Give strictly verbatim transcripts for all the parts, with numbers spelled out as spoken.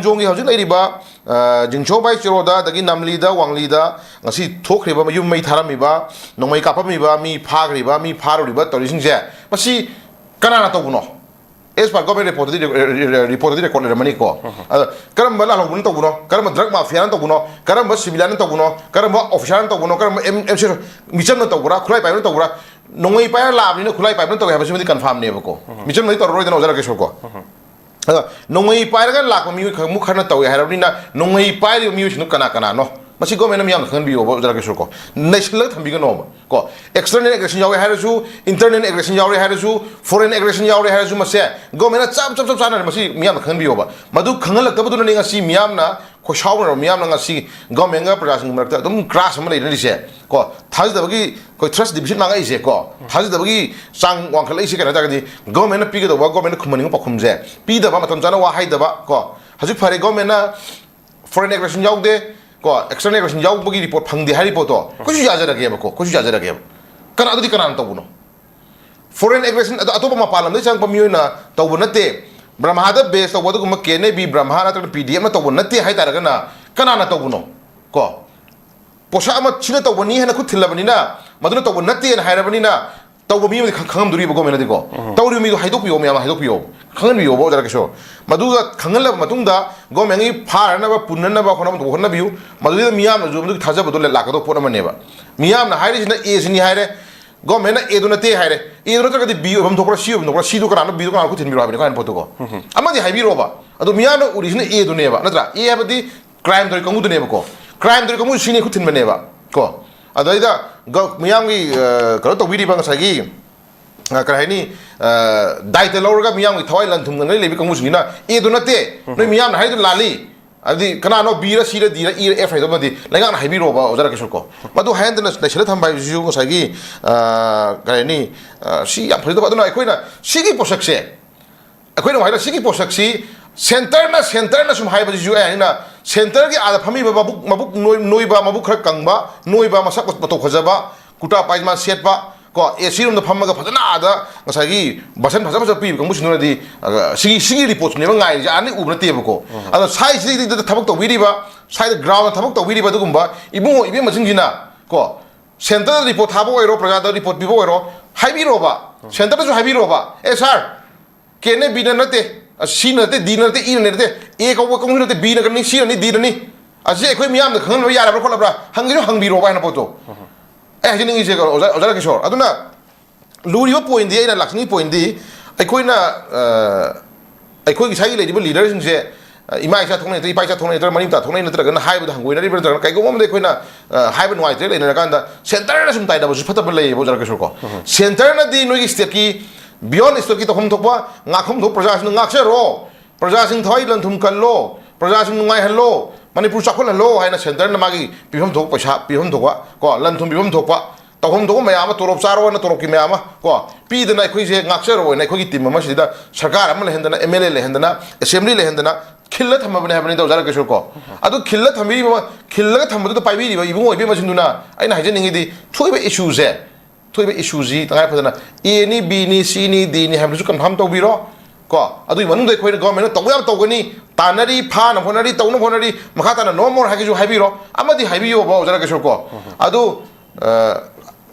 ꯈꯣꯡꯖꯣꯝꯒꯤ ꯍꯧꯖꯤꯛ ꯂꯩꯔꯤꯕ, ꯑ, ꯖꯤꯡꯁꯣ ꯕꯥꯏ ꯆꯦꯔꯣꯗ, ꯑꯗꯒꯤ ꯅꯝꯂꯤꯗ, ꯋꯥꯡꯂꯤꯗ ꯉꯁꯤ ꯊꯣꯛꯈ꯭ꯔꯤꯕ, ꯃꯌꯨꯝ ꯃꯩ ꯊꯥꯔꯝꯃꯤꯕ, ꯅꯣꯡꯃꯩ ꯀꯥꯞꯄꯝꯃꯤꯕ, ꯃꯤ ꯐꯥꯈ꯭ꯔꯤꯕ, ꯃꯤ ꯐꯥꯔꯨꯔꯤꯕ ꯇꯧꯔꯤꯁꯤꯡꯁꯦ, ꯃꯁꯤ ꯀꯅꯥꯅ ꯇꯧꯕꯅꯣ? As per government reportꯇꯗꯤ, reportꯇꯗꯤ record ꯂꯩꯔꯝꯃꯅꯤꯀꯣ꯫ ꯑꯗ ꯀꯔꯝꯕ ꯂꯥꯜꯍꯧꯕꯅ ꯇꯧꯕꯅꯣ, ꯀꯔꯝꯕ drug mafiaꯅ ꯇꯧꯕꯅꯣ, ꯀꯔꯝꯕ civilianꯅ ꯇꯧꯕꯅꯣ, ꯀꯔꯝꯕ officerꯅ ꯇꯧꯕꯅꯣ, ꯀꯔꯝꯕ M-, MCF, ꯃꯤꯆꯝꯅ ꯇꯧꯕ꯭ꯔꯥ, ꯈꯨꯠꯂꯥꯏ ꯄꯥꯏꯕꯅ ꯇꯧꯕ꯭ꯔꯥ? ꯅꯣꯡꯃꯩ ꯄꯥꯏꯔ ꯂꯥꯛꯑꯕꯅꯤꯅ ꯈꯨꯠꯂꯥꯏ ꯄꯥꯏꯕꯅ ꯇꯧꯋꯦ ꯍꯥꯏꯕꯁꯤꯃꯗꯤ confirmꯅꯦꯕꯀꯣ꯫ ꯃꯤꯆꯝꯅꯗꯤ ꯇꯧꯔꯔꯣꯏꯗꯅ, ꯑꯣꯖꯥ ꯔꯥꯀꯦꯁꯣꯔ ꯀꯣ꯫ ꯑꯗꯣ ꯅꯣꯡꯃꯩ ꯄꯥꯏꯔꯒ ꯂꯥꯛꯄ ꯃꯤꯑꯣꯏ ꯈꯔ, ꯃꯨꯛ ꯈꯔꯅ ꯇꯧꯋꯦ ꯍꯥꯏꯔꯕꯅꯤꯅ, ꯅꯣꯡꯃꯩ ꯄꯥꯏꯔꯤꯕ ꯃꯤꯑꯣꯏꯁꯤꯡꯗꯣ ꯀꯅꯥ ꯀꯅꯥꯅꯣ? ꯃꯁꯤ governmentꯅ ꯃꯤꯌꯥꯝꯅ ꯈꯪꯍꯟꯕꯤꯌꯣꯕ, ꯑꯣꯖꯥ ꯔꯥꯀꯦꯁꯣꯔ ꯀꯣ꯫ ꯅꯩꯁꯤꯜꯂꯒ ꯊꯝꯕꯤꯒꯅꯣꯕ ꯀꯣ꯫ External aggression ꯌꯥꯎꯔꯦ ꯍꯥꯏꯔꯁꯨ, internal aggression ꯌꯥꯎꯔꯦ ꯍꯥꯏꯔꯁꯨ, foreign aggression ꯌꯥꯎꯔꯦ ꯍꯥꯏꯔꯁꯨ, ꯃꯁꯦ governmentꯅ ꯆꯞ, ꯆꯞ, ꯆꯞ ꯆꯥꯅ ꯃꯁꯤ ꯃꯤꯌꯥꯝꯅ ꯈꯪꯍꯟꯕꯤꯌꯣꯕ꯫ ꯃꯗꯨ ꯈꯪꯍꯜꯂꯛꯇꯕꯗꯨꯅꯅꯤ ꯉꯁꯤ ꯃꯤꯌꯥꯝꯅ, ꯈꯣꯏꯁꯥꯎꯅꯔꯕ ꯃꯤꯌꯥꯝꯅ ꯉꯁꯤ governmentꯒ ꯄ꯭ꯔꯖꯥꯁꯤꯡꯒꯤ ꯃꯔꯛꯇ ꯑꯗꯨꯝ clash ꯑꯃ ꯂꯩꯅꯔꯤꯁꯦ ꯀꯣ꯫ ꯊꯥꯖꯗꯕꯒꯤ ꯑꯩꯈꯣꯏ trust deficit ꯃꯥꯡꯉꯛꯏꯁꯦ ꯀꯣ꯫ ꯊꯥꯖꯗꯕꯒꯤ ꯆꯥꯡ ꯋꯥꯡꯈꯠꯂꯛꯏꯁꯦ ꯀꯩꯅꯣ ꯍꯥꯏ ꯇꯥꯔꯒꯗꯤ, governmentꯅ ꯄꯤꯒꯗꯧꯕ, governmentꯅ ꯈꯨꯝꯍꯟꯅꯤꯡꯕ ꯄꯥꯎꯈꯨꯝꯁꯦ ꯄꯤꯗꯕ, ꯃꯇꯝ ꯆꯥꯅ ꯋꯥ ꯍꯥꯏꯗꯕ ꯀꯣ꯫ ꯍꯧꯖꯤꯛ ꯐꯔꯦ, governmentꯅ foreign aggression ꯌꯥꯎꯗꯦ ꯀꯣ, external aggression ꯌꯥꯎꯕꯒꯤ report ꯐꯪꯗꯦ ꯍꯥꯏꯔꯤ ꯄꯣꯠꯇꯣ, ꯑꯩꯈꯣꯏꯁꯨ ꯌꯥꯖꯔꯒꯦꯕꯀꯣ, ꯑꯩꯈꯣꯏꯁꯨ ꯌꯥꯖꯔꯒꯦꯕ꯫ ꯀꯅꯥ, ꯑꯗꯨꯗꯤ ꯀꯅꯥꯅ ꯇꯧꯕꯅꯣ? Foreign aggression, ꯑꯗꯣ ꯑꯇꯣꯞꯄ ꯃꯄꯥꯟ ꯂꯝꯗꯒꯤ ꯆꯪꯉꯛꯄ ꯃꯤꯑꯣꯏꯅ ꯇꯧꯕ ꯅꯠꯇꯦ, ꯕ꯭ꯔꯍꯃꯥꯗ base ꯇꯧꯕ ꯑꯗꯨꯒꯨꯝꯕ KNA-B, ꯕ꯭ꯔꯍꯃꯥ ꯅꯠꯇ꯭ꯔꯒ PDF ꯅ ꯇꯧꯕ ꯅꯠꯇꯦ ꯍꯥꯏ ꯇꯥꯔꯒꯅ ꯀꯅꯥꯅ ꯇꯧꯕꯅꯣ ꯀꯣ? ꯄꯣꯠꯁꯛ ꯑꯃ ꯁꯤꯅ ꯇꯧꯕꯅꯤ ꯍꯥꯏꯅ ꯈꯨꯠ ꯊꯤꯜꯂꯕꯅꯤꯅ, ꯃꯗꯨꯅ ꯇꯧꯕ ꯅꯠꯇꯦꯅ ꯍꯥꯏꯔꯕꯅꯤꯅ, ꯇꯧꯕ ꯃꯤ ꯑꯃꯗꯤ ꯈꯪ-, ꯈꯪꯉꯝꯗꯣꯔꯤꯕ governmentꯅꯗꯤꯀꯣ꯫ ꯇꯧꯔꯤꯕ ꯃꯤꯗꯣ ꯍꯥꯏꯗꯣꯛꯄꯤꯌꯣ, ꯃꯌꯥꯝ ꯍꯥꯏꯗꯣꯛꯄꯤꯌꯣ, ꯈꯪꯍꯟꯕꯤꯌꯣꯕ, ꯑꯣꯖꯥ ꯔꯥꯀꯦꯁꯣꯔ꯫ ꯃꯗꯨꯒ ꯈꯪꯍꯜꯂꯕ ꯃꯇꯨꯡꯗ governmentꯒꯤ ꯐꯥꯔꯅꯕ, ꯄꯨꯟꯅꯅꯕ ꯍꯣꯠꯅꯕ ꯍꯣꯠꯅꯕꯤꯌꯨ꯫ ꯃꯗꯨꯗꯩꯗ ꯃꯤꯌꯥꯝꯅꯁꯨ ꯃꯗꯨꯒꯤ ꯊꯥꯖꯕꯗꯣ ꯂꯥꯛꯀꯗꯧꯕ ꯄꯣꯠ ꯑꯃꯅꯦꯕ꯫ ꯃꯤꯌꯥꯝꯅ ꯍꯥꯏꯔꯤꯁꯤꯅ A ꯁꯤꯅꯤ ꯍꯥꯏꯔꯦ, governmentꯅ A ꯗꯨ ꯅꯠꯇꯦ ꯍꯥꯏꯔꯦ꯫ A ꯗꯨ ꯅꯠꯇ꯭ꯔꯒꯗꯤ B ꯑꯣꯏꯐꯝ ꯊꯣꯛꯄ꯭ꯔꯥ, C ꯑꯣꯏꯐꯝ ꯊꯣꯛꯄ꯭ꯔꯥ, C ꯗꯨ ꯀꯅꯥꯅꯣ, B ꯗꯨ ꯀꯅꯥꯅꯣ ꯈꯨꯠ ꯊꯤꯟꯕꯤꯔꯣ ꯍꯥꯏꯕꯅꯤꯀꯣ ꯍꯥꯏꯅ ꯄꯣꯠꯇꯨꯀꯣ꯫ ꯑꯃꯗꯤ ꯍꯥꯏꯕꯤꯔꯣꯕ꯫ ꯑꯗꯣ ꯃꯤꯌꯥꯝꯅ ꯎꯔꯤꯁꯤꯅ A ꯗꯨꯅꯦꯕ, ꯅꯠꯇ꯭ꯔꯥ? A ꯍꯥꯏꯕꯗꯤ crime ꯇꯧꯔꯤ ꯀꯥꯡꯕꯨꯗꯨꯅꯦꯕꯀꯣ꯫ Crime ꯇꯧꯔꯤ ꯀꯥꯡꯕꯨ ꯁꯤꯅꯤ ꯈꯨꯠ ꯊꯤꯟꯕꯅꯦꯕ ꯀꯣ꯫ ꯑꯗꯩꯗ ꯒ-, ꯃꯤꯌꯥꯝꯒꯤ, ꯑ, ꯀꯩꯅꯣ ꯇꯧꯕꯤꯔꯤꯕ ꯉꯁꯥꯏꯒꯤ, ꯑ, ꯀꯔꯤ ꯍꯥꯏꯅꯤ, ꯑ, ꯗꯥꯏꯇ ꯂꯧꯔꯒ ꯃꯤꯌꯥꯝꯒꯤ ꯊꯋꯥꯏ ꯂꯟ ꯊꯨꯝ ꯉꯪꯅ ꯂꯩꯕ ꯀꯥꯡꯕꯨꯁꯤꯡꯁꯤꯅ A ꯗꯨ ꯅꯠꯇꯦ, ꯅꯣꯏ ꯃꯤꯌꯥꯝꯅ ꯍꯥꯏꯗꯨ ꯂꯥꯜꯂꯤ꯫ ꯑꯗꯨꯗꯤ ꯀꯅꯥꯅꯣ B ꯔ, C ꯔ, D ꯔ, E ꯔ, F ꯍꯥꯏꯗꯣ ꯑꯃꯗꯤ ꯂꯩꯉꯥꯛꯅ ꯍꯥꯏꯕꯤꯔꯣꯕ, ꯑꯣꯖꯥ ꯔꯥꯀꯦꯁꯣꯔ ꯀꯣ꯫ ꯃꯗꯨ ꯍꯥꯏꯍꯟꯗꯅ ꯂꯩꯁꯤꯜꯂ ꯊꯝꯕ ꯍꯥꯏꯕꯁꯤꯁꯨ ꯉꯁꯥꯏꯒꯤ, ꯑ, ꯀꯔꯤ ꯍꯥꯏꯅꯤ, ꯑ, ꯁꯤ ꯌꯥꯝ ꯐꯖꯗꯕ꯫ ꯑꯗꯨꯅ ꯑꯩꯈꯣꯏꯅ ꯁꯤꯒꯤ ꯄꯣꯠꯁꯛꯁꯦ, ꯑꯩꯈꯣꯏꯅ ꯍꯥꯏꯔ ꯁꯤꯒꯤ ꯄꯣꯠꯁꯛꯁꯤ centreꯅ, centreꯅ ꯁꯨꯝ ꯍꯥꯏꯕꯁꯤꯁꯨ ꯑꯩ ꯍꯥꯏꯅ centreꯒꯤ ꯑꯥꯗ ꯐꯝꯃꯤꯕ ꯃꯕꯨꯛ, ꯃꯕꯨꯛ ꯅꯣꯏ-, ꯅꯣꯏꯕ, ꯃꯕꯨꯛ ꯈꯔ ꯀꯪꯕ, ꯅꯣꯏꯕ, ꯃꯁꯛ ꯃꯇꯧ ꯐꯖꯕ, ꯀꯨꯔꯇꯥ ꯄꯥꯏꯖꯃꯥ ꯁꯦꯠꯄ, ꯀꯣ, ꯑꯦ ꯁꯤ ꯔꯨꯝꯗ ꯐꯝꯃꯒ ꯐꯖꯅ ꯑꯥꯗ ꯉꯁꯥꯏꯒꯤ ꯕꯁꯟ ꯐꯖ ꯐꯖ ꯄꯤꯕ ꯀꯥꯡꯕꯨꯁꯤꯡꯗꯨꯅꯗꯤ, ꯑ, ꯁꯤꯒꯤ, ꯁꯤꯒꯤ ꯔꯤꯄꯣꯔꯠꯁꯤꯅꯦꯕ ꯉꯥꯏꯔꯤꯁꯦ, ꯑꯥꯅꯤ ꯎꯕ ꯅꯠꯇꯦꯕꯀꯣ꯫ ꯑꯗꯣ ꯁ꯭ꯋꯥꯏꯁꯤꯗ ꯊꯕꯛ ꯇꯧꯕꯤꯔꯤꯕ, ꯁ꯭ꯋꯥꯏꯗ ꯒ꯭ꯔꯥꯎꯟꯗ ꯊꯕꯛ ꯇꯧꯕꯤꯔꯤꯕ ꯑꯗꯨꯒꯨꯝꯕ ꯏꯕꯨꯡꯉꯣ ꯏꯕꯦꯝꯃꯁꯤꯡꯁꯤꯅ ꯀꯣ, ꯁꯦꯟꯇꯔꯗ ꯔꯤꯄꯣꯔꯠ ꯊꯥꯕ ꯑꯣꯏꯔꯣ, ꯄ꯭ꯔꯖꯥꯗ ꯔꯤꯄꯣꯔꯠ ꯄꯤꯕ ꯑꯣꯏꯔꯣ, ꯍꯥꯏꯕꯤꯔꯣꯕ꯫ ꯁꯦꯟꯇꯔꯗꯁꯨ ꯍꯥꯏꯕꯤꯔꯣꯕ, "ꯑꯦ ꯁꯥꯔ, ꯀꯦꯅꯦ ꯕꯤꯅ ꯅꯠꯇꯦ, ꯑ, ꯁꯤꯅ ꯅꯠꯇꯦ, ꯗꯤꯅ ꯅꯠꯇꯦ, ꯏꯅ ꯅꯠꯇꯦ, ꯑꯦ ꯀꯧꯕ ꯀꯥꯡꯕꯨꯁꯤꯅ ꯅꯠꯇꯦ, ꯕꯤꯅ ꯀꯔꯤꯅꯤ, ꯁꯤꯅꯅꯤ, ꯗꯤꯅꯅꯤ꯫ ꯑꯁꯤ ꯑꯩꯈꯣꯏ ꯃꯤꯌꯥꯝꯅ ꯈꯪꯍꯟꯕ ꯌꯥꯔꯕ꯭ꯔꯥ ꯈꯣꯠꯂꯕ꯭ꯔꯥ? ꯍꯪꯒꯦꯁꯨ ꯍꯪꯕꯤꯔꯣꯕ" ꯍꯥꯏꯅ ꯄꯣꯠꯇꯣ꯫ ꯑꯩ ꯍꯥꯏꯖꯅꯤꯡꯉꯤꯁꯦ, ꯑꯣꯖꯥ, ꯑꯣꯖꯥ ꯔꯥꯀꯦꯁꯣꯔ, ꯑꯗꯨꯅ ꯂꯨꯔꯤꯕ ꯄꯣꯏꯟꯗꯤ, ꯑꯩꯅ ꯂꯥꯛꯆꯅꯤꯡꯉꯤ ꯄꯣꯏꯟꯗꯤ, ꯑꯩꯈꯣꯏꯅ, ꯑ, ꯑꯩꯈꯣꯏꯒꯤ ꯁ꯭ꯋꯥꯏꯒꯤ ꯂꯩꯔꯤꯕ ꯂꯤꯗꯔꯁꯤꯡꯁꯦ, ꯑ, ꯏꯃꯥ ꯏꯆꯥ ꯊꯣꯛꯅꯩ ꯅꯠꯇ꯭ꯔ, ꯏꯄꯥ ꯏꯆꯥ ꯊꯣꯛꯅꯩ ꯅꯠꯇ꯭ꯔ, ꯃꯔꯤ ꯃꯇꯥ ꯊꯣꯛꯅꯩ ꯅꯠꯇ꯭ꯔꯒꯅ ꯍꯥꯏꯕꯗ ꯍꯪꯒꯣꯏꯅꯔꯤꯕ꯭ꯔꯥ ꯅꯠꯇ꯭ꯔꯒꯅ ꯀꯩꯒꯨꯝꯕ ꯑꯃꯗ ꯑꯩꯈꯣꯏꯅ, ꯑ, ꯍꯥꯏꯕ ꯅꯨꯡꯉꯥꯏꯇ꯭ꯔꯦ ꯂꯩꯅꯔꯀꯥꯟꯗ ꯁꯦꯟꯇꯔꯅ ꯁꯨꯝ ꯇꯥꯏꯅꯕꯁꯨ ꯐꯠꯇꯕ ꯂꯩꯌꯦꯕ, ꯑꯣꯖꯥ ꯔꯥꯀꯦꯁꯣꯔ ꯀꯣ꯫ ꯁꯦꯟꯇꯔꯅꯗꯤ ꯅꯣꯏꯒꯤ ꯁ꯭ꯇꯦꯠꯀꯤ, ꯕꯤꯌꯣꯟ ꯁ꯭ꯇꯦꯠꯀꯤ ꯇꯧꯐꯝ ꯊꯣꯛꯄ, ꯉꯥꯛꯐꯝ ꯊꯣꯛꯄ ꯄ꯭ꯔꯖꯥꯁꯤꯡꯗꯣ ꯉꯥꯛꯆꯔꯣ, ꯄ꯭ꯔꯖꯥꯁꯤꯡ ꯊꯋꯥꯏ ꯂꯟ ꯊꯨꯝ ꯀꯜꯂꯣ, ꯄ꯭ꯔꯖꯥꯁꯤꯡ ꯅꯨꯡꯉꯥꯏꯍꯜꯂꯣ, ꯃꯅꯤꯄꯨꯔ ꯆꯥꯎꯈꯠꯍꯜꯂꯣ ꯍꯥꯏꯅ ꯁꯦꯟꯇꯔꯅ ꯃꯥꯒꯤ ꯄꯤꯐꯝ ꯊꯣꯛꯄ ꯄꯩꯁꯥ ꯄꯤꯐꯝ ꯊꯣꯛꯄ ꯀꯣ, ꯂꯟ ꯊꯨꯝ ꯄꯤꯐꯝ ꯊꯣꯛꯄ, ꯇꯧꯐꯝ ꯊꯣꯛꯄ ꯃꯌꯥꯝ ꯑꯃ, ꯇꯣꯂꯣꯞ ꯆꯥꯔꯣ ꯍꯥꯏꯅ ꯇꯣꯂꯣꯞꯀꯤ ꯃꯌꯥꯝ ꯑꯃ ꯀꯣ, ꯄꯤꯗꯅ ꯑꯩꯈꯣꯏꯁꯦ ꯉꯥꯛꯆꯔꯣ ꯍꯥꯏꯅ ꯑꯩꯈꯣꯏꯒꯤ ꯇꯤꯝ ꯑꯃ ꯁꯤꯗ ꯁꯔꯀꯥꯔ ꯑꯃ ꯂꯩꯍꯟꯗꯅ, ꯑꯦꯝ ꯑꯦꯜ ꯑꯦ ꯂꯩꯍꯟꯗꯅ, ꯑꯦꯁꯦꯝꯕ꯭ꯂꯤ ꯂꯩꯍꯟꯗꯅ ꯈꯤꯜꯂ ꯊꯝꯃꯕꯅꯦ ꯍꯥꯏꯕꯅꯤꯗ, ꯑꯣꯖꯥ ꯔꯥꯀꯦꯁꯣꯔ ꯀꯣ꯫ ꯑꯗꯨ ꯈꯤꯜꯂ ꯊꯝꯕꯤꯔꯤꯕ, ꯈꯤꯜꯂꯒ ꯊꯝꯕꯗꯨꯗ ꯄꯥꯏꯕꯤꯔꯤꯕ ꯏꯕꯨꯡꯉꯣ ꯏꯕꯦꯝꯃꯁꯤꯡꯗꯨꯅ, ꯑꯩꯅ ꯍꯥꯏꯖꯅꯤꯡꯉꯤꯗꯤ, ꯊꯣꯛꯏꯕ ꯏꯁꯨꯁꯦ, ꯊꯣꯛꯏꯕ ꯏꯁꯨꯁꯤ ꯇꯉꯥꯏ ꯐꯗꯅ ꯑꯦꯅꯤ, ꯕꯤꯅꯤ, ꯁꯤꯅꯤ, ꯗꯤꯅꯤ ꯍꯥꯏꯕꯗꯨꯁꯨ ꯀꯟꯐꯥꯔꯝ ꯇꯧꯕꯤꯔꯣ ꯀꯣ꯫ ꯑꯗꯨꯒꯤ ꯃꯅꯨꯡꯗ ꯑꯩꯈꯣꯏꯅ ꯒꯣꯔꯃꯦꯟꯅ ꯇꯧꯕ ꯌꯥꯕ ꯇꯧꯒꯅꯤ, ꯇꯥꯟꯅꯔꯤ, ꯐꯥꯅꯕ ꯍꯣꯠꯅꯔꯤ, ꯇꯧꯅꯕ ꯍꯣꯠꯅꯔꯤ, ꯃꯈꯥ ꯇꯥꯅ no more ꯍꯥꯏꯒꯦꯁꯨ ꯍꯥꯏꯕꯤꯔꯣ, ꯑꯃꯗꯤ ꯍꯥꯏꯕꯤꯌꯣꯕ, ꯑꯣꯖꯥ ꯔꯥꯀꯦꯁꯣꯔ ꯀꯣ꯫ ꯑꯗꯨ, ꯑ,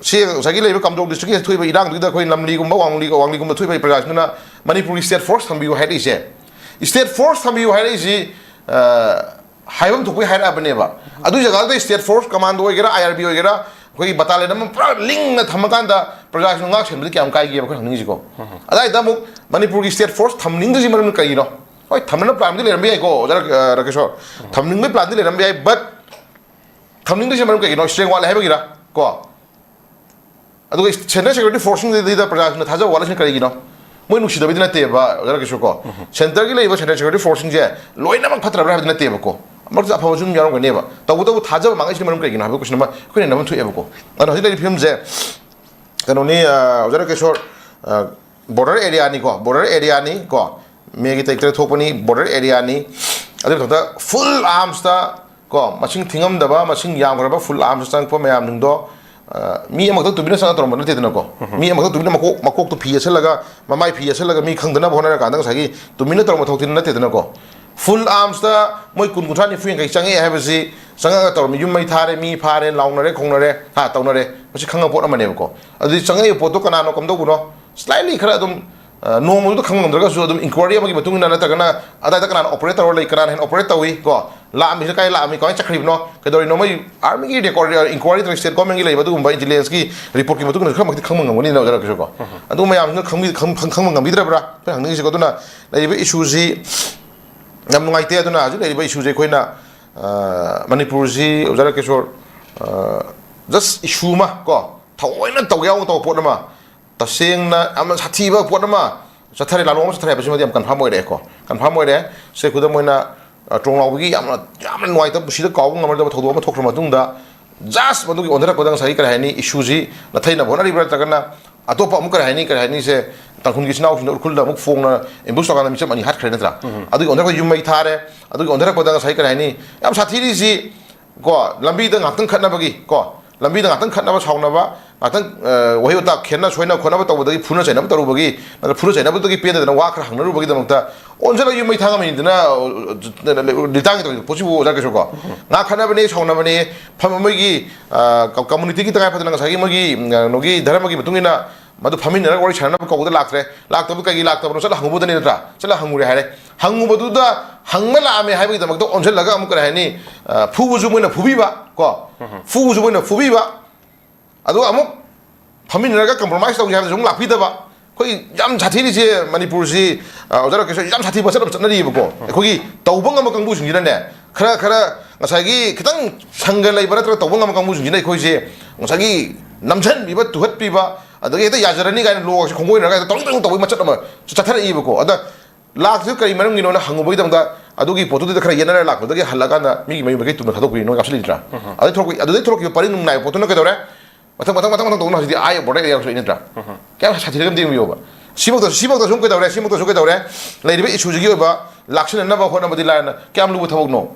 ꯁꯤ ꯉꯁꯥꯏꯒꯤ ꯂꯩꯔꯤꯕ ꯀꯥꯝꯖꯣꯡ ꯗꯤꯁꯇ꯭ꯔꯤꯛꯀꯤ ꯊꯣꯛꯏꯕ ꯏꯔꯥꯡꯗꯨꯗ ꯑꯩꯈꯣꯏ ꯂꯝꯂꯤꯒꯨꯝꯕ, ꯋꯥꯡꯂꯤ-, ꯋꯥꯡꯂꯤꯒꯨꯝꯕ ꯊꯣꯛꯏꯕ ꯄ꯭ꯔꯖꯥꯁꯤꯡꯗꯨꯅ ꯃꯅꯤꯄꯨꯔꯒꯤ ꯁ꯭ꯇꯦꯠ ꯐꯣꯔꯁ ꯊꯝꯕꯤꯌꯨ ꯍꯥꯏꯔꯛꯏꯁꯦ, ꯁ꯭ꯇꯦꯠ ꯐꯣꯔꯁ ꯊꯝꯕꯤꯌꯨ ꯍꯥꯏꯔꯛꯏꯁꯤ, ꯑ, ꯍꯥꯏꯐꯝ ꯊꯣꯛꯄꯩ ꯍꯥꯏꯔꯛꯑꯕꯅꯦꯕ꯫ ꯑꯗꯨꯒꯤ ꯖꯒꯥꯗꯨꯗ ꯁ꯭ꯇꯦꯠ ꯐꯣꯔꯁ ꯀꯃꯥꯟꯗꯣ ꯑꯣꯏꯒꯦꯔꯥ, ꯑꯥꯏ ꯑꯥꯔ ꯕꯤ ꯑꯣꯏꯒꯦꯔꯥ, ꯑꯩꯈꯣꯏꯒꯤ ꯕꯇꯥꯂꯤꯌꯟ ꯑꯃ ꯄꯨꯔꯥ ꯂꯤꯡꯅ ꯊꯝꯃꯀꯥꯟꯗ ꯄ꯭ꯔꯖꯥꯁꯤꯡ ꯉꯥꯛ ꯁꯦꯟꯕꯗꯤ ꯀꯌꯥꯝ ꯀꯥꯏꯒꯦꯕ ꯑꯩꯈꯣꯏ ꯍꯪꯅꯤꯡꯉꯤꯁꯤꯀꯣ? ꯑꯗꯥꯏꯗ ꯑꯃꯨꯛ ꯃꯅꯤꯄꯨꯔꯒꯤ ꯁ꯭ꯇꯦꯠ ꯐꯣꯔꯁ ꯊꯝꯅꯤꯡꯗ꯭ꯔꯤꯁꯤ ꯃꯔꯝ ꯀꯔꯤꯅꯣ? ꯍꯣꯏ, ꯊꯝꯅꯕ ꯄ꯭ꯂꯥꯟꯗꯤ ꯂꯩꯔꯝꯕ ꯌꯥꯏꯀꯣ, ꯑꯣꯖꯥ ꯔ-, ꯑ, ꯔꯥꯀꯦꯁꯣꯔ꯫ ꯊꯝꯅꯤꯡꯕꯒꯤ ꯄ꯭ꯂꯥꯟꯗꯤ ꯂꯩꯔꯝꯕ ꯌꯥꯏ, but ꯊꯝꯅꯤꯡꯗ꯭ꯔꯤꯁꯤ ꯃꯔꯝ ꯀꯩꯒꯤꯅꯣ? ꯁ꯭ꯇ꯭ꯔꯦꯡ ꯋꯥꯠꯂꯦ ꯍꯥꯏꯕꯒꯤꯔꯥ? ꯀꯣ? ꯑꯗꯨꯒ ꯁꯦꯟꯇ꯭ꯔꯦꯜ ꯁꯦꯀ꯭ꯌꯨꯔꯤꯇꯤ ꯐꯣꯔꯁꯁꯤꯡꯗꯨꯗ ꯄ꯭ꯔꯖꯥꯁꯤꯡꯅ ꯊꯥꯖꯕ ꯋꯥꯠꯂꯤꯁꯤꯅ ꯀꯔꯤꯒꯤꯅꯣ? ꯃꯣꯏ ꯅꯨꯡꯁꯤꯗꯕꯩꯗꯤ ꯅꯠꯇꯦꯕ, ꯑꯣꯖꯥ ꯔꯥꯀꯦꯁꯣꯔ ꯀꯣ꯫ ꯁꯦꯟꯇꯔꯒꯤ ꯂꯩꯔꯤꯕ ꯁꯦꯟꯇ꯭ꯔꯦꯜ ꯁꯦꯀ꯭ꯌꯨꯔꯤꯇꯤ ꯐꯣꯔꯁꯁꯤꯡꯁꯦ ꯂꯣꯏꯅꯃꯛ ꯐꯠꯇ꯭ꯔꯕ꯭ꯔꯥ ꯍꯥꯏꯕꯗꯤ ꯅꯠꯇꯦꯕꯀꯣ꯫ ꯃꯔꯛꯇ ꯑꯐꯕꯁꯨ ꯑꯗꯨꯝ ꯌꯥꯎꯔꯝꯒꯅꯦꯕ꯫ ꯇꯧꯕꯇꯕꯨ ꯊꯥꯖꯕ ꯃꯥꯡꯉꯛꯏꯁꯤꯅ ꯃꯔꯝ ꯀꯩꯒꯤꯅꯣ ꯍꯥꯏꯕ ꯀꯣꯏꯁꯟ ꯑꯃ ꯑꯩꯈꯣꯏꯅ ꯅꯝꯐꯝ ꯊꯣꯛꯑꯦꯕꯀꯣ꯫ ꯑꯗꯣ ꯍꯧꯖꯤꯛ ꯂꯩꯔꯤꯕ ꯐꯤꯕꯝꯁꯦ ꯀꯩꯅꯣꯅꯤ, ꯑ, ꯑꯣꯖꯥ ꯔꯥꯀꯦꯁꯣꯔ, ꯑ, ꯕꯣꯔꯗꯔ ꯑꯦꯔꯤꯌꯥꯅꯤꯀꯣ, ꯕꯣꯔꯗꯔ ꯑꯦꯔꯤꯌꯥꯅꯤ ꯀꯣ, ꯃꯦꯒꯤ ꯇꯥꯔꯤꯛ ꯇꯔꯦꯠ ꯊꯣꯛꯄꯅꯤ, ꯕꯣꯔꯗꯔ ꯑꯦꯔꯤꯌꯥꯅꯤ꯫ ꯑꯗꯨꯒꯤ ꯃꯊꯛꯇ ꯐꯨꯜ ꯑꯥꯔꯝꯁꯇ ꯀꯣ, ꯃꯁꯤꯡ ꯊꯤꯉꯝꯗꯕ, ꯃꯁꯤꯡ ꯌꯥꯝꯈ꯭ꯔꯕ ꯐꯨꯜ ꯑꯥꯔꯝꯁꯇ ꯆꯪꯉꯛꯄ ꯃꯌꯥꯝꯁꯤꯡꯗꯣ ꯃꯤ ꯑꯃꯈꯛꯇꯪ ꯇꯨꯃꯤꯟꯅ ꯆꯪꯉ ꯇꯧꯔꯝꯕ ꯅꯠꯇꯦꯗꯅꯀꯣ꯫ ꯃꯤ ꯑꯃꯈꯛꯇꯪ ꯇꯨꯃꯤꯟꯅ ꯃꯀꯣꯛ ꯃꯀꯣꯛꯇꯨ ꯐꯤ ꯌꯦꯠꯁꯜꯂꯒ, ꯃꯃꯥꯏ ꯐꯤ ꯌꯦꯠꯁꯜꯂꯒ, ꯃꯤ ꯈꯪꯗꯅꯕ ꯍꯣꯠꯅꯔꯀꯥꯟꯗ ꯉꯁꯥꯏꯒꯤ ꯇꯨꯃꯤꯟꯅ ꯇꯧꯔꯝꯕ ꯊꯕꯛꯇꯤ ꯅꯠꯇꯦꯗꯅꯀꯣ꯫ ꯐꯨꯜ ꯑꯥꯔꯝꯁꯇ ꯃꯣꯏ ꯀꯨꯟ, ꯀꯨꯟꯊ꯭ꯔꯥ, ꯅꯤꯐꯨ, ꯌꯥꯡꯈꯩ ꯆꯪꯉꯛꯑꯦ ꯍꯥꯏꯕꯁꯤ, ꯆꯪꯉꯛꯑꯒ ꯇꯧꯔꯝꯃꯤ, ꯌꯨꯝ ꯃꯩ ꯊꯥꯔꯦ, ꯃꯤ ꯐꯥꯔꯦ, ꯂꯥꯎꯅꯔꯦ ꯈꯣꯡꯅꯔꯦ, ꯍꯥ, ꯇꯧꯅꯔꯦ, ꯃꯁꯤ ꯈꯪꯉꯕ ꯄꯣꯠ ꯑꯃꯅꯦꯕꯀꯣ꯫ ꯑꯗꯨꯗꯤ ꯆꯪꯉꯛꯏꯕ ꯄꯣꯠꯇꯣ ꯀꯅꯥꯅꯣ, ꯀꯝꯗꯧꯕꯅꯣ, ꯁ꯭ꯂꯥꯏꯠꯂꯤ ꯈꯔ ꯑꯗꯨꯝ ꯅꯣꯡꯃꯗꯨꯗ ꯈꯪꯕ ꯉꯝꯗ꯭ꯔꯒꯁꯨ ꯑꯗꯨꯝ ꯏꯟꯀ꯭ꯋꯥꯏꯔꯤ ꯑꯃꯒꯤ ꯃꯇꯨꯡ ꯏꯟꯅ, ꯅꯠꯇ꯭ꯔꯒꯅ ꯑꯗꯥꯏꯗ ꯀꯅꯥꯅ ꯑꯣꯄꯔꯦꯠ ꯇꯧꯔ ꯂꯩ, ꯀꯅꯥꯅ ꯍꯦꯟꯅ ꯑꯣꯄꯔꯦꯠ ꯇꯧꯏ ꯀꯣ, ꯂꯥꯛꯑꯝꯃꯤꯁꯤꯅ ꯀꯥꯏ ꯂꯥꯛꯑꯝꯃꯤ, ꯀꯃꯥꯏꯅ ꯆꯠꯈ꯭ꯔꯤꯕꯅꯣ, ꯀꯩꯗꯧꯔꯤꯅꯣ, ꯃꯣꯏ ꯑꯥꯔꯃꯤꯒꯤ ꯔꯦꯀꯣꯔꯗ, ꯏꯟꯀ꯭ꯋꯥꯏꯔꯤ ꯇꯧꯔꯤ, ꯁ꯭ꯇꯦꯠ ꯒꯣꯔꯃꯦꯟꯒꯤ ꯂꯩꯕ ꯑꯗꯨꯒꯨꯝꯕ ꯏꯟꯇꯦꯂꯤꯖꯦꯟꯁꯀꯤ ꯔꯤꯄꯣꯔꯠꯀꯤ ꯃꯇꯨꯡ ꯏꯟꯅ ꯈꯔ ꯃꯈꯩꯗꯤ ꯈꯪꯕ ꯉꯝꯒꯅꯤꯅ ꯑꯣꯖꯥ ꯔꯥꯀꯦꯁꯣꯔ ꯀꯣ꯫ ꯑꯗꯨ ꯃꯌꯥꯝꯁꯤꯅ ꯈꯪꯕꯤ-, ꯈꯪ-, ꯈꯪ-, ꯈꯪꯕ ꯉꯝꯕꯤꯗ꯭ꯔꯕ꯭ꯔꯥ ꯑꯩꯈꯣꯏ ꯍꯪꯅꯤꯡꯉꯤꯁꯦꯀꯣ꯫ ꯑꯗꯨꯅ ꯂꯩꯔꯤꯕ ꯏꯁꯨꯁꯤ ꯌꯥꯝ ꯅꯨꯡꯉꯥꯏꯇꯦ꯫ ꯑꯗꯨꯅ ꯍꯧꯖꯤꯛ ꯂꯩꯔꯤꯕ ꯏꯁꯨꯁꯦ ꯑꯩꯈꯣꯏꯅ, ꯑ, ꯃꯅꯤꯄꯨꯔꯁꯤ ꯑꯣꯖꯥ ꯔꯥꯀꯦꯁꯣꯔ, ꯑ, ꯖꯁ ꯏꯁꯨ ꯑꯃ ꯀꯣ, ꯊꯑꯣꯏꯅ ꯇꯧꯒꯦ ꯌꯥꯎꯅ ꯇꯧꯕ ꯄꯣꯠ ꯑꯃ, ꯇꯁꯦꯡꯅ ꯌꯥꯝꯅ ꯁꯥꯊꯤꯕ ꯄꯣꯠ ꯑꯃ ꯆꯠꯊꯔꯦ, ꯂꯥꯂꯣꯡ ꯑꯃ ꯆꯠꯊꯔꯦ ꯍꯥꯏꯕꯁꯤꯃꯗꯤ ꯌꯥꯝ ꯀꯟꯐꯥꯔꯝ ꯑꯣꯏꯔꯦꯀꯣ꯫ ꯀꯟꯐꯥꯔꯝ ꯑꯣꯏꯔꯦ꯫ ꯁꯦ, ꯈꯨꯗꯝ ꯑꯣꯏꯅ, ꯑ, ꯇ꯭ꯔꯣꯡꯂꯥꯎꯕꯒꯤ ꯌꯥꯝꯅ, ꯌꯥꯝꯅ ꯅꯨꯡꯉꯥꯏꯇꯕ, ꯄꯨꯟꯁꯤꯗ ꯀꯥꯎꯕ ꯉꯝꯃꯔꯣꯏꯗꯕ ꯊꯧꯗꯣꯛ ꯑꯃ ꯊꯣꯛꯈ꯭ꯔ ꯃꯇꯨꯡꯗ, ꯖꯁ ꯃꯗꯨꯒꯤ ꯑꯣꯟꯊꯔꯛꯄꯗ ꯉꯁꯥꯏꯒꯤ, ꯀꯔꯤ ꯍꯥꯏꯅꯤ, ꯏꯁꯨꯁꯤ ꯅꯥꯊꯩꯅꯕ ꯍꯣꯠꯅꯔꯤꯕ꯭ꯔꯥ, ꯅꯠꯇ꯭ꯔꯒꯅ ꯑꯇꯣꯞꯄ ꯑꯃꯨꯛ, ꯀꯔꯤ ꯍꯥꯏꯅꯤ, ꯀꯔꯤ ꯍꯥꯏꯅꯤ, ꯁꯦ, ꯇꯥꯡꯈꯨꯜꯒꯤ ꯏꯆꯤꯟ ꯏꯅꯥꯎꯁꯤꯡꯗ ꯎꯈ꯭ꯔꯨꯜꯗ ꯑꯃꯨꯛ ꯐꯣꯡꯅ ꯑꯦꯝꯕꯨꯁ ꯇꯧꯀꯥꯟꯗ ꯃꯤꯆꯝ ꯑꯅꯤ ꯍꯥꯠꯈ꯭ꯔꯦ ꯅꯠꯇ꯭ꯔꯥ? ꯑꯗꯨꯒꯤ ꯑꯣꯟꯊꯔꯛꯄꯗ ꯌꯨꯝ ꯃꯩ ꯊꯥꯔꯦ꯫ ꯑꯗꯨꯒꯤ ꯑꯣꯟꯊꯔꯛꯄꯗ ꯉꯁꯥꯏ, ꯀꯔꯤ ꯍꯥꯏꯅꯤ, ꯌꯥꯝ ꯁꯥꯊꯤꯔꯤꯁꯤ ꯀꯣ, ꯂꯝꯕꯤꯗ ꯉꯥꯛꯇꯪ ꯈꯠꯅꯕꯒꯤ ꯀꯣ, ꯂꯝꯕꯤꯗ ꯉꯥꯛꯇꯪ ꯈꯠꯅꯕ, ꯁꯥꯎꯅꯕ, ꯉꯥꯛꯇꯪ, ꯑ, ꯋꯥꯍꯩ ꯋꯥꯇꯥ ꯈꯦꯠꯅ ꯁꯣꯏꯅ ꯈꯣꯠꯅꯕ ꯇꯧꯕꯗꯒꯤ ꯐꯨꯅ ꯆꯩꯅꯕ ꯇꯧꯔꯨꯕꯒꯤ, ꯅꯠꯇ꯭ꯔ ꯐꯨꯅ ꯆꯩꯅꯕꯗꯒꯤ ꯄꯦꯟꯗꯗꯅ ꯋꯥ ꯈꯔ ꯍꯪꯅꯔꯨꯕꯒꯤꯗꯃꯛꯇ ꯑꯣꯟꯁꯤꯜꯂꯒ ꯌꯨꯝ ꯃꯩ ꯊꯥꯡꯉꯝꯃꯤꯅꯤꯗꯅ, ꯑ, ꯂꯤꯇꯥꯟꯒꯤ ꯇꯧꯔꯤꯕ ꯄꯣꯠꯁꯤꯕꯨ ꯑꯣꯖꯥ ꯀꯩꯁꯨ ꯀꯣ? ꯉꯥ ꯈꯠꯅꯕꯅꯦ, ꯁꯥꯎꯅꯕꯅꯦ, ꯐꯝ-, ꯃꯣꯏꯒꯤ, ꯑ, ꯀ-, ꯀꯝꯃꯨꯅꯤꯇꯤꯒꯤ ꯇꯉꯥꯏ ꯐꯗꯅ ꯉꯁꯥꯏꯒꯤ ꯃꯣꯏꯒꯤ, ꯎꯝ, ꯀꯩꯅꯣꯒꯤ ꯙꯔꯃꯒꯤ ꯃꯇꯨꯡ ꯏꯟꯅ ꯃꯗꯨ ꯐꯝꯃꯤꯟꯅꯔꯒ ꯋꯥꯔꯤ ꯁꯥꯟꯅꯅꯕ ꯀꯧꯕꯗ ꯂꯥꯛꯇ꯭ꯔꯦ꯫ ꯂꯥꯛꯇꯕꯗꯨ ꯀꯩꯒꯤ ꯂꯥꯛꯇꯕꯅꯣ? ꯆꯠꯂ ꯍꯪꯉꯨꯕꯗꯅꯤ ꯅꯠꯇ꯭ꯔꯥ? ꯆꯠꯂ ꯍꯪꯉꯨꯔꯦ ꯍꯥꯏꯔꯦ꯫ ꯍꯪꯉꯨꯕꯗꯨꯗ ꯍꯪꯕ ꯂꯥꯛꯑꯝꯃꯦ ꯍꯥꯏꯕꯒꯤꯗꯃꯛꯇ ꯑꯣꯟꯁꯤꯜꯂꯒ ꯑꯃꯨꯛ, ꯀꯔꯤ ꯍꯥꯏꯅꯤ, ꯑ, ꯐꯨꯕꯁꯨ ꯃꯣꯏꯅ ꯐꯨꯕꯤꯕ ꯀꯣ, ꯐꯨꯕꯁꯨ ꯃꯣꯏꯅ ꯐꯨꯕꯤꯕ, ꯑꯗꯨꯒ ꯑꯃꯨꯛ ꯐꯝꯃꯤꯟꯅꯔꯒ ꯀꯝꯄ꯭ꯔꯣꯃꯥꯏꯁ ꯇꯧꯁꯦ ꯍꯥꯏꯕꯗꯨꯁꯨ ꯑꯃꯨꯛ ꯂꯥꯛꯄꯤꯗꯕ꯫ ꯑꯩꯈꯣꯏ ꯌꯥꯝ ꯁꯥꯊꯤꯔꯤꯁꯦ ꯃꯅꯤꯄꯨꯔꯁꯤ, ꯑ, ꯑꯣꯖꯥ ꯔꯥꯀꯦꯁ, ꯌꯥꯝ ꯁꯥꯊꯤꯕ ꯆꯠꯅꯕ ꯆꯠꯅꯔꯤꯕꯀꯣ꯫ ꯑꯩꯈꯣꯏꯒꯤ ꯇꯧꯕ ꯉꯝꯕ ꯀꯥꯡꯕꯨꯁꯤꯡꯁꯤꯅꯅꯦ, ꯈꯔ, ꯈꯔ ꯉꯁꯥꯏꯒꯤ ꯈꯤꯇꯪ ꯁꯪꯒ ꯂꯩꯕ ꯅꯠꯇ꯭ꯔꯒ ꯇꯧꯕ ꯉꯝꯕ ꯀꯥꯡꯕꯨꯁꯤꯡꯁꯤꯅ ꯑꯩꯈꯣꯏꯁꯦ ꯉꯁꯥꯏꯒꯤ ꯅꯝꯁꯤꯟꯕꯤꯕ, ꯇꯨꯍꯠꯄꯤꯕ, ꯑꯗꯒꯤ ꯍꯦꯛꯇ ꯌꯥꯖꯔꯅꯤ ꯀꯥꯏꯅ ꯂꯣꯒꯁꯦ ꯈꯣꯡꯒꯣꯏꯅꯔꯒ ꯍꯦꯛꯇ ꯇꯧꯔꯤꯡ ꯇꯧꯔꯤꯡ ꯇꯧꯕꯒꯤ ꯃꯆꯠ ꯑꯃ ꯆꯠꯊꯔꯛꯏꯕꯀꯣ꯫ ꯑꯗ ꯂꯥꯛꯇ꯭ꯔꯤꯗꯨ ꯀꯔꯤ ꯃꯔꯝꯒꯤꯅꯣꯅ ꯍꯪꯉꯨꯕꯒꯤꯗꯃꯛꯇ, ꯑꯗꯨꯒꯤ ꯄꯣꯠꯇꯨꯗ ꯈꯔ ꯌꯦꯠꯅꯔ ꯂꯥꯛꯄꯗꯒꯤ ꯍꯜꯂꯛꯑꯀꯥꯟꯗ ꯃꯤꯒꯤ ꯃꯌꯨꯝ ꯃꯀꯩ ꯇꯨꯝꯅ ꯊꯥꯗꯣꯛꯄꯤ ꯅꯣꯏ ꯀꯥꯞꯁꯤꯜꯂꯤꯗ꯭ꯔꯥ? ꯑꯗꯩ ꯊꯣꯛꯂꯛꯄ, ꯑꯗꯨꯗꯩ ꯊꯣꯛꯂꯛꯈꯤꯕ ꯄꯔꯤꯡ ꯅꯨꯡ ꯅꯥꯏꯕ ꯄꯣꯠꯇꯨꯅ ꯀꯩꯗꯧꯔꯦ? ꯃꯊꯪ, ꯃꯊꯪ, ꯃꯊꯪ, ꯃꯊꯪ ꯇꯧꯗꯅ ꯍꯧꯖꯤꯛꯇꯤ ꯑꯥ ꯌꯧ ꯕꯣꯔꯗꯔ ꯑꯦꯔꯤꯌꯥ ꯌꯧꯁꯤꯜꯂꯛꯏ ꯅꯠꯇ꯭ꯔꯥ? ꯀꯌꯥꯝ ꯁꯥꯊꯤꯔꯒꯦ ꯑꯝꯇ ꯌꯦꯡꯕꯤꯌꯣꯕ꯫ ꯁꯤꯐꯧꯗ, ꯁꯤꯐꯧꯗꯁꯨ ꯑꯃꯨꯛ ꯀꯩꯗꯧꯔꯦ? ꯁꯤꯃꯛꯇꯁꯨ ꯀꯩꯗꯧꯔꯦ? ꯂꯩꯔꯤꯕ ꯏꯁꯨꯁꯤꯒꯤ ꯑꯣꯏꯕ ꯂꯥꯛꯁꯤꯟꯅꯅꯕ ꯍꯣꯠꯅꯕꯗꯤ ꯂꯥꯏꯔꯅ ꯀꯌꯥꯝ ꯂꯨꯕ ꯊꯕꯛꯅꯣ?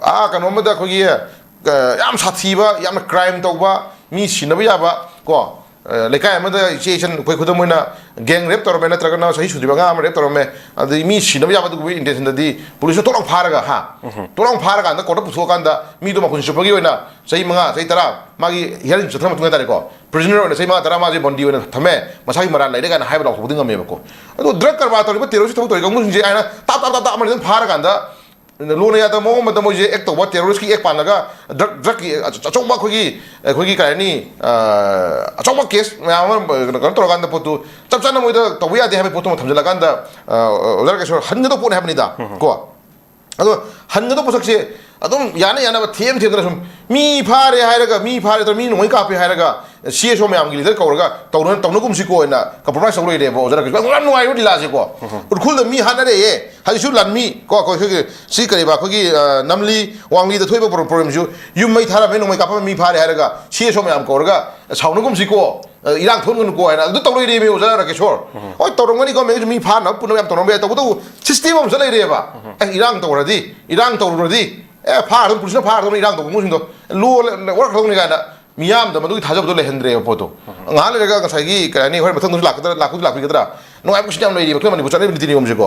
ꯑꯥ, ꯀꯩꯅꯣꯝꯃꯗ ꯑꯩꯈꯣꯏꯒꯤ, ꯑ, ꯌꯥꯝ ꯁꯥꯊꯤꯕ, ꯌꯥꯝꯅ ꯀ꯭ꯔꯥꯏꯝ ꯇꯧꯕ, ꯃꯤ ꯁꯤꯅꯕ ꯌꯥꯕ ꯀꯣ, ꯑ, ꯂꯩꯀꯥꯏ ꯑꯃꯗ ꯏꯆꯦ ꯏꯆꯟ ꯑꯩꯈꯣꯏ ꯈꯨꯗꯝ ꯑꯣꯏꯅ ꯒꯦꯡ ꯔꯦꯞ ꯇꯧꯔꯝꯃꯦ, ꯅꯠꯇ꯭ꯔꯒꯅ ꯆꯍꯤ ꯁꯨꯗ꯭ꯔꯤꯕ ꯑꯉꯥꯡ ꯑꯃ ꯔꯦꯞ ꯇꯧꯔꯝꯃꯦ, ꯑꯗꯨꯗꯤ ꯃꯤ ꯁꯤꯅꯕ ꯌꯥꯕ ꯑꯗꯨꯒꯨꯝꯕ ꯏꯟꯇꯦꯟꯁꯟꯗꯗꯤ ꯄꯨꯂꯤꯁꯅ ꯊꯣꯛ ꯂꯥꯎ ꯐꯥꯔꯒ, ꯍꯥ, ꯊꯣꯛ ꯂꯥꯎ ꯐꯥꯔꯀꯥꯟꯗ ꯀꯣꯔꯠꯇ ꯄꯨꯊꯣꯛꯑꯀꯥꯟꯗ ꯃꯤꯗꯣ ꯃꯄꯨꯟꯁꯤ ꯆꯨꯞꯄꯒꯤ ꯑꯣꯏꯅ ꯆꯍꯤ ꯃꯉꯥ, ꯆꯍꯤ ꯇꯔꯥ ꯃꯥꯒꯤ ꯍꯤꯌꯥꯔꯤꯡ ꯆꯠꯊꯔ ꯃꯇꯨꯡ ꯍꯥꯏꯇꯥꯔꯦꯀꯣ, ꯄ꯭ꯔꯤꯖꯅꯔ ꯑꯣꯏꯅ ꯆꯍꯤ ꯃꯉꯥ ꯇꯔꯥ ꯃꯥꯁꯦ ꯕꯣꯟꯗꯤ ꯑꯣꯏꯅ ꯊꯝꯃꯦ, ꯃꯁꯥꯒꯤ ꯃꯔꯥꯜ ꯂꯩꯔꯦ ꯀꯥꯏꯅ ꯍꯥꯏꯕ ꯂꯥꯎꯊꯣꯛꯄꯗꯤ ꯉꯝꯃꯦꯕꯀꯣ꯫ ꯑꯗꯣ ꯗ꯭ꯔꯒ ꯀꯔꯕꯥꯔ ꯇꯧꯔꯤꯕ, ꯇꯦꯔꯣꯔꯤꯁ ꯊꯕꯛ ꯇꯧꯔꯤ ꯀꯥꯡꯕꯨꯁꯤꯡꯁꯦ ꯍꯥꯏꯅ ꯇꯥꯞ ꯇꯥꯞ ꯇꯥꯞ ꯇꯥꯞ ꯑꯃꯅꯤ ꯑꯗꯨꯝ ꯐꯥꯔꯀꯥꯟꯗ ꯂꯣꯟꯅ ꯌꯥꯗꯕ ꯃꯑꯣꯡ ꯑꯃꯗ ꯃꯣꯏꯁꯦ ꯑꯦꯛ ꯇꯧꯕ, ꯇꯦꯔꯣꯔꯤꯁꯀꯤ ꯑꯦꯛ ꯄꯥꯜꯂꯒ ꯗ꯭ꯔꯒ, ꯗ꯭ꯔꯒꯀꯤ ꯑꯆ-, ꯑꯆꯧꯕ ꯑꯩꯈꯣꯏꯒꯤ, ꯑꯩꯈꯣꯏꯒꯤ ꯀꯩ ꯍꯥꯏꯅꯤ, ꯑ, ꯑꯆꯧꯕ ꯀꯦꯁ ꯃꯌꯥꯝ ꯑꯃ ꯀꯩꯅꯣ, ꯀꯩꯅꯣ ꯇꯧꯔꯀꯥꯟꯗ ꯄꯣꯠꯇꯨ ꯆꯞ ꯆꯥꯅ ꯃꯣꯏꯗ ꯇꯧꯕ ꯌꯥꯗꯦ ꯍꯥꯏꯕ ꯄꯣꯠꯇꯨ ꯑꯃ ꯊꯝꯖꯤꯜꯂꯀꯥꯟꯗ, ꯑ, ꯑꯣꯖꯥ ꯔꯥꯀꯦꯁꯣꯔ, ꯍꯟꯒꯗꯧꯕ ꯄꯣꯠꯅꯤ ꯍꯥꯏꯕꯅꯤꯗ꯫ ꯀꯣ, ꯑꯗꯣ ꯍꯟꯒꯗꯧꯕ ꯄꯣꯠꯁꯛꯁꯦ ꯑꯗꯨꯝ ꯌꯥꯅ ꯌꯥꯅꯕ ꯊꯦꯝ ꯊꯦꯝꯗꯅ ꯁꯨꯝ ꯃꯤ ꯐꯥꯔꯦ ꯍꯥꯏꯔꯒ, ꯃꯤ ꯐꯥꯔꯦ ꯅꯠꯇ꯭ꯔꯒ ꯃꯤ ꯅꯣꯡꯃꯩ ꯀꯥꯞꯄꯦ ꯍꯥꯏꯔꯒ ꯁꯤ ꯑꯦꯁ ꯑꯣ ꯃꯌꯥꯝꯒꯤ ꯂꯤꯗꯔ ꯀꯧꯔꯒ ꯇꯧꯅ-, ꯇꯧꯅꯒꯨꯝꯁꯤꯀꯣ ꯍꯥꯏꯅ ꯀꯝꯄ꯭ꯔꯣꯃꯥꯏꯁ ꯇꯧ ꯂꯩꯔꯦꯕ ꯑꯣꯖꯥ ꯔꯥꯀꯦꯁ꯫ ꯌꯥꯝ ꯅꯨꯡꯉꯥꯏꯕ ꯂꯤꯂꯥꯁꯦꯀꯣ꯫ ꯎꯔꯈꯨꯜꯗ ꯃꯤ ꯍꯥꯠꯅꯔꯛꯑꯦ꯫ ꯍꯧꯖꯤꯛꯁꯨ ꯂꯥꯟꯃꯤ ꯀꯣ, ꯑꯩꯈꯣꯏ, ꯑꯩꯈꯣꯏꯒꯤ ꯁꯤ ꯀꯔꯤꯕ, ꯑꯩꯈꯣꯏꯒꯤ, ꯑ, ꯅꯝꯂꯤ ꯋꯥꯡꯂꯤꯗ ꯊꯣꯛꯏꯕ ꯄ꯭ꯔꯣ-, ꯄ꯭ꯔꯣꯕ꯭ꯂꯦꯝꯁꯤꯁꯨ ꯌꯨꯝ ꯃꯩ ꯊꯥꯔꯝꯃꯦ, ꯅꯣꯡꯃꯩ ꯀꯥꯞꯄꯝꯃꯦ, ꯃꯤ ꯐꯥꯔꯦ ꯍꯥꯏꯔꯒ ꯁꯤ ꯑꯦꯁ ꯑꯣ ꯃꯌꯥꯝ ꯀꯧꯔꯒ ꯁꯥꯎꯅꯒꯨꯝꯁꯤꯀꯣ, ꯑ, ꯏꯔꯥꯡ ꯊꯣꯛꯍꯟꯒꯅꯨꯀꯣ ꯍꯥꯏꯅ ꯑꯗꯨ ꯇꯧ ꯂꯩꯔꯦꯃꯤ ꯑꯣꯖꯥ ꯔꯥꯀꯦꯁꯣꯔ꯫ ꯍꯣꯏ, ꯇꯧꯔꯝꯒꯅꯤꯀꯣ, ꯃꯌꯥꯝꯁꯨ ꯃꯤ ꯐꯥꯅꯕ ꯄꯨꯅꯕ ꯌꯥꯝ ꯇꯧꯔꯝꯕ ꯌꯥꯏ꯫ ꯇꯧꯕꯇꯕꯨ ꯁꯤꯁꯇꯦꯝ ꯑꯃ ꯆꯠ ꯂꯩꯔꯦꯕ꯫ ꯑꯦ, ꯏꯔꯥꯡ ꯇꯧꯔꯗꯤ, ꯏꯔꯥꯡ ꯇꯧꯔꯨꯔꯗꯤ, ꯑꯦ, ꯐꯥꯔꯗꯧꯅꯤ, ꯄꯨꯂꯤꯁꯅ ꯐꯥꯔꯗꯧꯅꯤ, ꯏꯔꯥꯡ ꯇꯧꯕ ꯀꯥꯡꯕꯨꯁꯤꯡꯗꯣ ꯂꯣ-, ꯋꯥꯔꯛꯀꯗꯧꯅꯤ ꯀꯥꯏꯅ ꯃꯤꯌꯥꯝꯗ ꯃꯗꯨꯒꯤ ꯊꯥꯖꯕꯗꯣ ꯂꯩꯍꯟꯗ꯭ꯔꯦꯕ ꯄꯣꯠꯇꯣ꯫ ꯉꯥꯏꯍꯥꯛ ꯂꯩꯔꯒ ꯉꯁꯥꯏꯒꯤ ꯀꯩ ꯍꯥꯏꯅꯤ, ꯍꯣꯔꯦꯟ ꯃꯊꯪꯗꯁꯨ ꯂꯥꯛꯀꯗ꯭ꯔꯥ, ꯂꯥꯛꯄꯨꯗꯤ ꯂꯥꯛꯄꯤꯒꯗ꯭ꯔꯥ, ꯅꯨꯡꯉꯥꯏꯕ ꯀꯩꯁꯨ ꯌꯥꯝ ꯂꯩꯔꯤꯕ ꯑꯩꯈꯣꯏ ꯃꯅꯤꯄꯨꯔ ꯆꯠꯅꯔꯤꯕ ꯅꯤꯇꯤ ꯅꯤꯌꯣꯝꯁꯦꯀꯣ꯫